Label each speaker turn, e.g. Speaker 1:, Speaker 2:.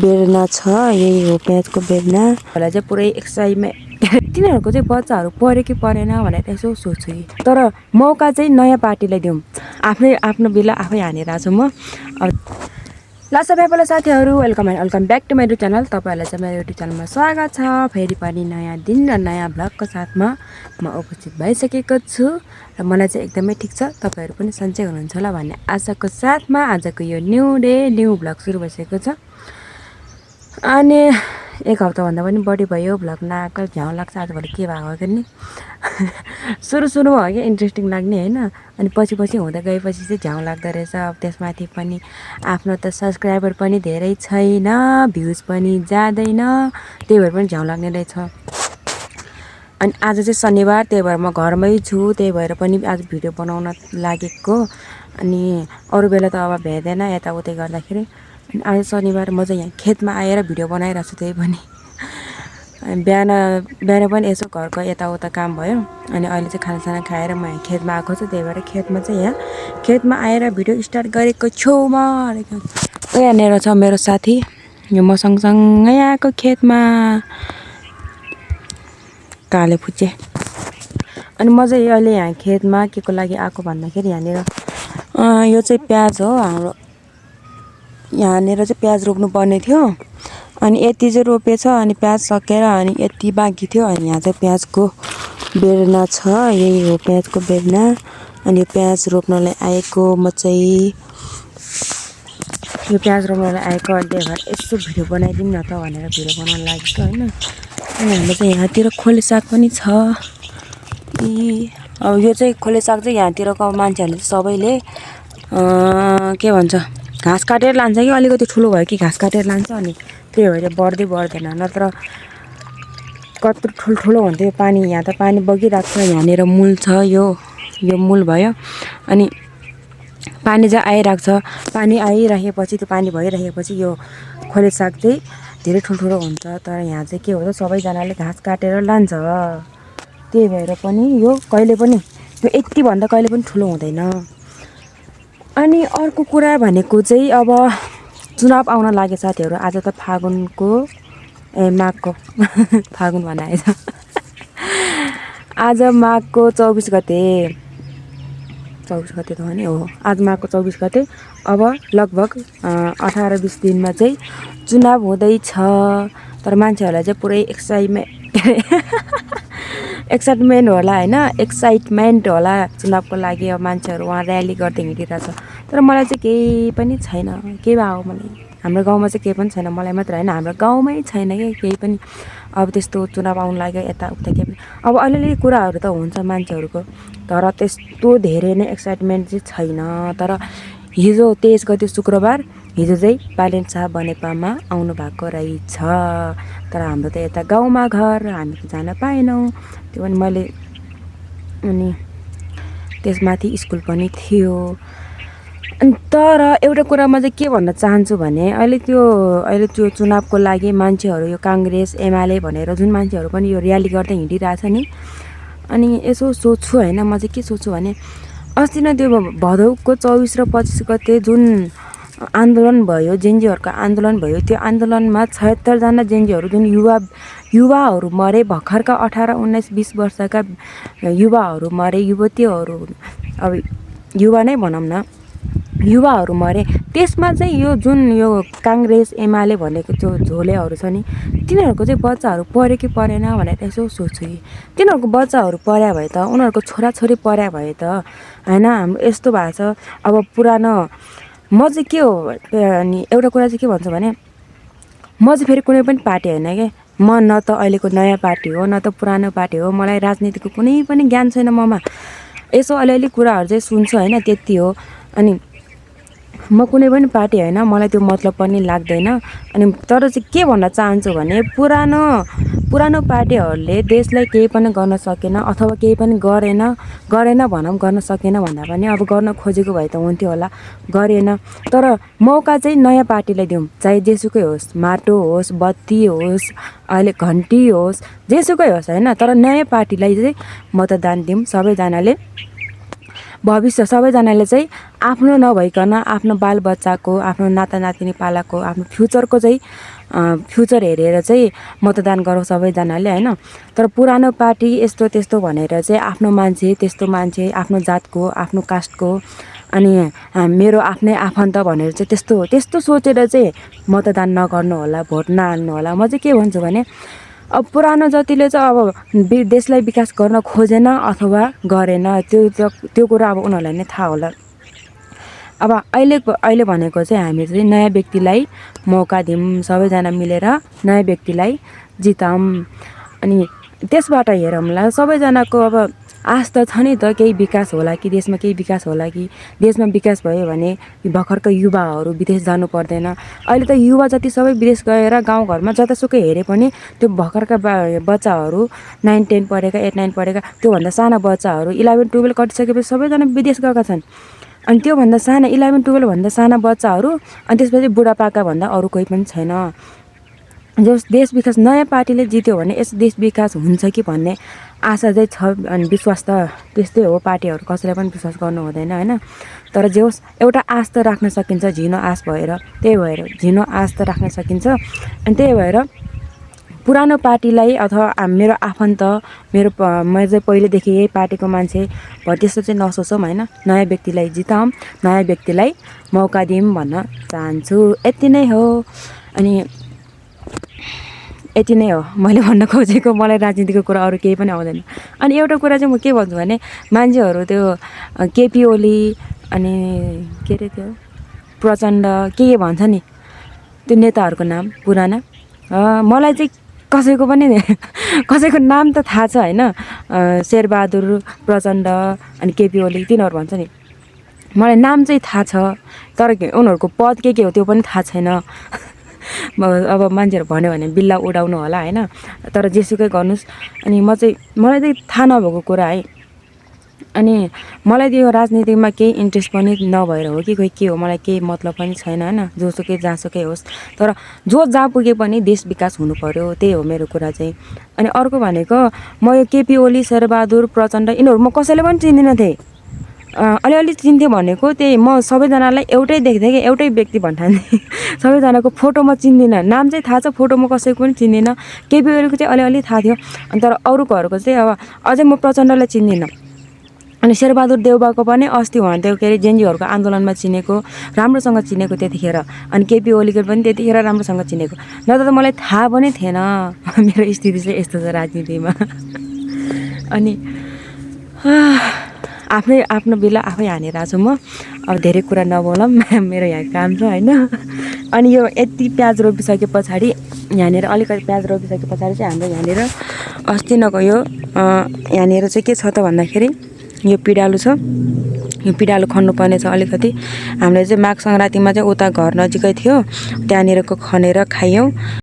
Speaker 1: बेर्ना छ यही हो प्याजको बेर्ना होला चाहिँ पुरै एक्साइटमेन्ट तिनीहरूको चाहिँ बच्चाहरू पढ्यो कि पढेन भनेर यसो सोच्छु तर मौका चाहिँ नयाँ पार्टीलाई दिउँ आफ्नो बिल्ला आफै हानेर छु म ल सबैलाई साथीहरू वेलकम ब्याक टु मेरो च्यानल तपाईँहरूलाई चाहिँ मेरो युट्युब च्यानलमा स्वागत छ फेरि पनि नयाँ दिन र नयाँ भ्लगको साथमा म उपस्थित भइसकेको छु र मलाई चाहिँ एकदमै ठिक छ तपाईँहरू पनि सन्चै हुनुहुन्छ होला भन्ने आशाको साथमा आजको यो न्यू डे न्यू भ्लग सुरु भइसकेको छ अनि एक हप्ताभन्दा पनि बढी भयो भ्लग नआएको झ्याउ लाग्छ आजभोलि के भएको हो नि सुरुमा हो कि इन्ट्रेस्टिङ लाग्ने होइन अनि पछि हुँदै गएपछि चाहिँ झ्याउ लाग्दो रहेछ अब त्यसमाथि पनि आफ्नो त सब्सक्राइबर पनि धेरै छैन भ्युज पनि जाँदैन त्यही भएर पनि झ्याउ लाग्ने रहेछ अनि आज चाहिँ शनिबार त्यही भएर म घरमै छु त्यही भएर पनि आज भिडियो बनाउन लागेको अनि अरू बेला त अब भ्याउँदैन यताउति गर्दाखेरि अनि आज शनिबार म चाहिँ यहाँ खेतमा आएर भिडियो बनाइरहेको छु त्यही पनि बिहान पनि यसो घरको यताउता काम भयो अनि अहिले चाहिँ खानासाना खाएर म यहाँ खेतमा आएको छु त्यही भएर खेतमा आएर भिडियो स्टार्ट गरेको छु म यहाँनिर छ मेरो साथी यो म सँगसँगै आएको खेतमा काले फुच्चे अनि म चाहिँ अहिले यहाँ खेतमा के को लागि आएको भन्दाखेरि यहाँनिर यो चाहिँ प्याज हो हाम्रो यहाँनिर चाहिँ प्याज रोप्नु पर्ने थियो अनि यति चाहिँ रोपेछ अनि प्याज सकेर अनि यति बाँकी थियो अनि यहाँ चाहिँ प्याजको बेर्ना छ यही हो प्याजको बेर्ना अनि प्याज रोप्नलाई आएको म चाहिँ यो प्याज रोप्नलाई आएको अनि त्यही भएर यसो भिडियो बनाइदिउँ न त भनेर भिडियो बनाउन लागेको होइन अनि हाम्रो चाहिँ यहाँतिर खोले साग पनि छ अब यो चाहिँ खोले साग चाहिँ यहाँतिरको मान्छेहरूले सबैले के भन्छ घाँस काटेर लान्छ कि अलिकति ठुलो भयो कि घाँस काटेर लान्छ अनि त्यही भएर बढ्दैन नत्र कत्रो ठुल्ठुलो हुन्थ्यो पानी यहाँ त पानी बगिरहेको छ यहाँनिर मूल छ यो मूल भयो अनि पानी चाहिँ आइरहेको छ पानी आइरहेपछि त्यो पानी भइरहेपछि यो खोले साग चाहिँ धेरै ठुल्ठुलो हुन्छ तर यहाँ चाहिँ के हुन्छ सबैजनाले घाँस काटेर लान्छ त्यही भएर पनि यो कहिले पनि यो यतिभन्दा कहिले पनि ठुलो हुँदैन अनि अर्को कुरा भनेको चाहिँ अब चुनाव आउन लाग्यो साथीहरू आज त फागुनको माघको फागुन भनाएछ आज माघको 24 गते त हो नि हो आज माघको 24 गते अब लगभग 18-20 दिनमा चाहिँ चुनाव हुँदैछ तर मान्छेहरूलाई चाहिँ पुरै एक्साइटमेन्ट होला होइन एक्साइटमेन्ट होला चुनावको लागि अब मान्छेहरू वहाँ र्याली गर्दै हिँडिरहेछ तर मलाई चाहिँ केही पनि छैन के भयो मलाई हाम्रो गाउँमा चाहिँ केही पनि छैन मलाई मात्र होइन हाम्रो गाउँमै छैन कि केही पनि अब त्यस्तो चुनाव आउनु लाग्यो यताउता केही पनि अब अलिअलि कुराहरू त हुन्छ मान्छेहरूको तर त्यस्तो धेरै नै एक्साइटमेन्ट चाहिँ छैन तर हिजो 23 गते शुक्रबार हिजो चाहिँ बालेन शाह बनेपामा आउनु भएको रहेछ तर हाम्रो त यता गाउँमा घर हामी त जान पाएनौँ त्यो पनि मैले अनि त्यसमाथि स्कुल पनि थियो अनि तर एउटा कुरामा चाहिँ के भन्न चाहन्छु भने अहिले त्यो चुनावको लागि मान्छेहरू यो काङ्ग्रेस एमाले भनेर जुन मान्छेहरू पनि यो र्याली गर्दै हिँडिरहेछ नि अनि यसो सोच्छु होइन म चाहिँ के सोच्छु भने अस्ति नै त्यो भदौको 24 र 25 गते जुन आन्दोलन भयो जेनजीहरूको आन्दोलन भयो त्यो आन्दोलनमा 76 जना जेनजीहरू जुन युवाहरू मरे भर्खरका 18, 19, 20 वर्षका युवाहरू मरे युवतीहरू अब युवा नै भनौँ न युवाहरू मरे त्यसमा चाहिँ यो जुन यो काङ्ग्रेस एमाले भनेको त्यो झोलेहरू छ नि तिनीहरूको चाहिँ बच्चाहरू पढ्यो कि पढेन भनेर यसो सोच्छु तिनीहरूको बच्चाहरू पढ्या भए त उनीहरूको छोराछोरी पढ्या भए त होइन हाम्रो यस्तो भएको छ अब पुरानो म चाहिँ के हो अनि एउटा कुरा चाहिँ के भन्छु भने म चाहिँ फेरि कुनै पनि पार्टी होइन क्या म न त अहिलेको नयाँ पार्टी हो न त पुरानो पार्टी हो मलाई राजनीतिको कुनै पनि ज्ञान छैन ममा यसो अलिअलि कुराहरू चाहिँ सुन्छु होइन त्यति हो अनि म कुनै पनि पार्टी होइन मलाई त्यो मतलब पनि लाग्दैन अनि तर चाहिँ के भन्न चाहन्छु भने पुरानो पार्टीहरूले देशलाई केही पनि गर्न सकेन अथवा केही पनि गरेन भनौँ गर्न सकेन भन्दा पनि अब गर्न खोजेको भए त हुन्थ्यो होला गरेन तर मौका चाहिँ नयाँ पार्टीलाई दिउँ चाहे जेसुकै होस् माटो होस् बत्ती होस् अहिले घन्टी होस् जेसुकै होस् होइन तर नयाँ पार्टीलाई चाहिँ मतदान दिउँ सबैजनाले भविष्य सबैजनाले चाहिँ आफ्नो नभइकन आफ्नो बालबच्चाको, आफ्नो नातानातिनी पालाको, आफ्नो फ्युचरको चाहिँ फ्युचर हेरेर चाहिँ मतदान गरौँ सबैजनाले होइन। तर पुरानो पार्टी यस्तो त्यस्तो भनेर चाहिँ आफ्नो मान्छे, त्यस्तो मान्छे, आफ्नो जातको, आफ्नो कास्टको, अनि मेरो आफ्नै आफन्त भनेर चाहिँ त्यस्तो सोचेर चाहिँ मतदान नगर्नु होला, भोट नहाल्नु होला। म चाहिँ के भन्छु भने अब पुरानो जतिले चाहिँ अब देशलाई विकास गर्न खोजेन अथवा गरेन, त्यो कुरा अब उनीहरूलाई नै थाहा होला। अब अहिले भनेको चाहिँ हामी चाहिँ नयाँ व्यक्तिलाई मौका दिउँ, सबैजना मिलेर नयाँ व्यक्तिलाई जिताउँ। अनि त्यसबाट हेरौँला सबैजनाको अब आश त छ नि त, केही विकास होला कि देशमा, केही विकास होला कि देशमा विकास भयो भने भर्खरको युवाहरू विदेश जानु पर्दैन। अहिले त युवा जति सबै विदेश गएर गाउँघरमा जतासुकै हेरे पनि त्यो भर्खरका बच्चाहरू 9-10 पढेका, 8-9 पढेका, त्योभन्दा साना बच्चाहरू 11-12 कटिसकेपछि सबैजना विदेश गएका छन्। अनि त्योभन्दा साना 11-12 भन्दा साना बच्चाहरू, अनि त्यसपछि बुढापाका भन्दा अरू कोही पनि छैन। जो देश विकास नयाँ पार्टीले जित्यो भने यस देश विकास हुन्छ कि भन्ने आशा चाहिँ छ। अनि विश्वास त त्यस्तै हो, पार्टीहरू कसैलाई पनि विश्वास गर्नु हुँदैन होइन। तर जे होस् एउटा आश त राख्न सकिन्छ, झिनो आश भएर, त्यही भएर झिनो आश त राख्न सकिन्छ। अनि त्यही भएर पुरानो पार्टीलाई अथवा मेरो आफन्त, म चाहिँ पहिलेदेखि यही पार्टीको मान्छे भयो त्यस्तो चाहिँ नसोचौँ होइन। नयाँ व्यक्तिलाई जिताउँ, नयाँ व्यक्तिलाई मौका दिउँ भन्न चाहन्छु। यति नै हो। अनि यति नै हो मैले भन्न खोजेको। मलाई राजनीतिको कुरा अरू केही पनि आउँदैन। अनि एउटा कुरा चाहिँ म के भन्छु भने मान्छेहरू त्यो केपी ओली अनि के अरे त्यो प्रचण्ड के भन्छ नि त्यो नेताहरूको नाम पुराना, मलाई चाहिँ कसैको नाम त थाहा छ होइन। शेरबहादुर प्रचण्ड अनि केपी ओली तिनीहरू भन्छ नि, मलाई नाम चाहिँ थाहा छ तर उनीहरूको पद के हो त्यो पनि थाहा छैन। अब मान्छेहरू भन्यो भने बिल्ला उडाउनु होला होइन, तर जेसुकै गर्नुहोस्। अनि मलाई चाहिँ थाहा नभएको कुरा है। अनि मलाई त्यो राजनीतिमा केही इन्ट्रेस्ट पनि नभएर हो कि खोइ के हो, मलाई केही मतलब पनि छैन होइन। जोसुकै जहाँसुकै होस्, तर जहाँ पुगे पनि देश विकास हुनु पर्यो, त्यही हो मेरो कुरा चाहिँ। अनि अर्को भनेको म यो केपी ओली, शेरबहादुर प्रचण्ड यिनीहरू म कसैले पनि चिन्दिनँ थिएँ। अलिअलि चिन्थेँ भनेको त्यही म सबैजनालाई एउटै देख्थेँ कि एउटै व्यक्ति भन्ठान्थेँ। सबैजनाको फोटो म चिन्दिनँ, नाम चाहिँ थाहा छ, फोटो म कसैको पनि चिन्दिनँ। केपी ओलीको चाहिँ अलिअलि थाहा थियो। अनि तर अरूकोहरूको चाहिँ अब अझै म प्रचण्डलाई चिन्दिनँ। अनि शेरबहादुर देउवाको पनि अस्ति भन्थ्यो के अरे जेएनयूहरूको आन्दोलनमा चिनेको, राम्रोसँग चिनेको त्यतिखेर। अनि केपी ओलीको पनि त्यतिखेर राम्रोसँग चिनेको, नत्र त मलाई थाहा पनि थिएन। मेरो स्थिति चाहिँ यस्तो छ राजनीतिमा। अनि आफ्नो बेला आफै हानेर छु म। अब धेरै कुरा नबोलौँ, मेरो यहाँ काम छ होइन। अनि यो यति प्याज रोपिसके पछाडि यहाँनिर अलिकति प्याज रोपिसके पछाडि चाहिँ हाम्रो यहाँनिर अस्ति नगयो यहाँनिर चाहिँ के छ त भन्दाखेरि यो पिँडालु छ। यो पिँडालु खन्नुपर्ने छ अलिकति। हामीले चाहिँ माघ सङ्क्रान्तिमा चाहिँ उता घर नजिकै थियो, त्यहाँनिरको खनेर खायौँ।